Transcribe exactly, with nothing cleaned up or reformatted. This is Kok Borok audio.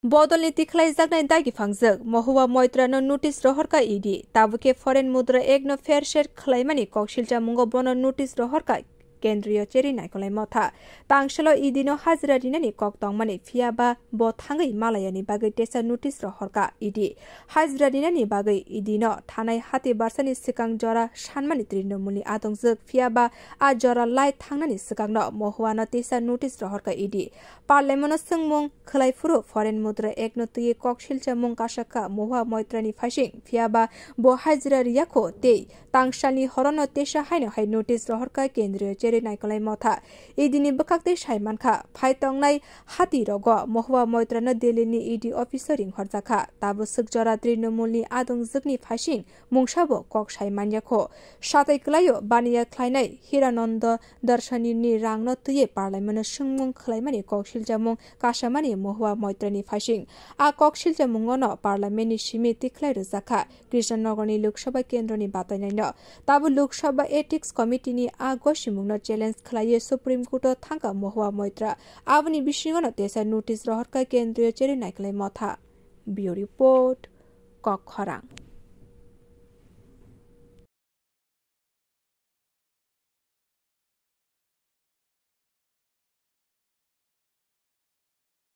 Bodolni tikhlaijaknai dagi phangjak Mohua Moitrano notice rohorkha E D. Tabukhe foreign mudra act no pher ser khlaimani kok silchamungo bono notice rohorkha Kendriyo Cheri Naikolai Motha. Tangsalo E D no hajira rinani kok tongmani, phiyaba bo thangwi malayani bagwi tesa notice rohorkha E D. Hajira rinani bagwi E D no thanai hati barsani swkang jora sanmani Trinamoolni adongjak, phiyaba a jora lai thangnani swkangno Mohuano tesa notice rohorkha E D. Parliament-o swngmung khwlai phuru foreign mudra act no twiwi kok silchamung kasakha Mohua Moitrani phaising, phiyaba bo hajira riyakho tei tangsalni horono tesa haino hai notice rohorkha Kendriyo Cheri Naikolai Motha. E D ni bwkhaktwi sai mankha, phai tongnai hati rogo Mohua Moitrano Delhi ni E D office o ringhorjakha. Tabuk swk jora Trinamoolni adongjwkni phaising mungsabo kok sai manyakho. Satai kwlaio baniya khlainai Hirananda Darshanini rangno twiwi Parliament-o swngmung khwlaimani kok silchamung kasamani Mohua Moitrani phaising. A kok silchamungono Parliament-ni simi tikhlai rwjakha Krishnanagarni Lok Sabha kendroni batainaino. Tabuk Lok Sabha Ethics Committee-ni a gosimungno challenge khwlaiwi Supreme Court-o thangkha Mohua Moitra. Aboni bisingono tesa notice rohorkha Kendriyo Cheri Naikolai Motha. Bureau Report, Kokkhorang.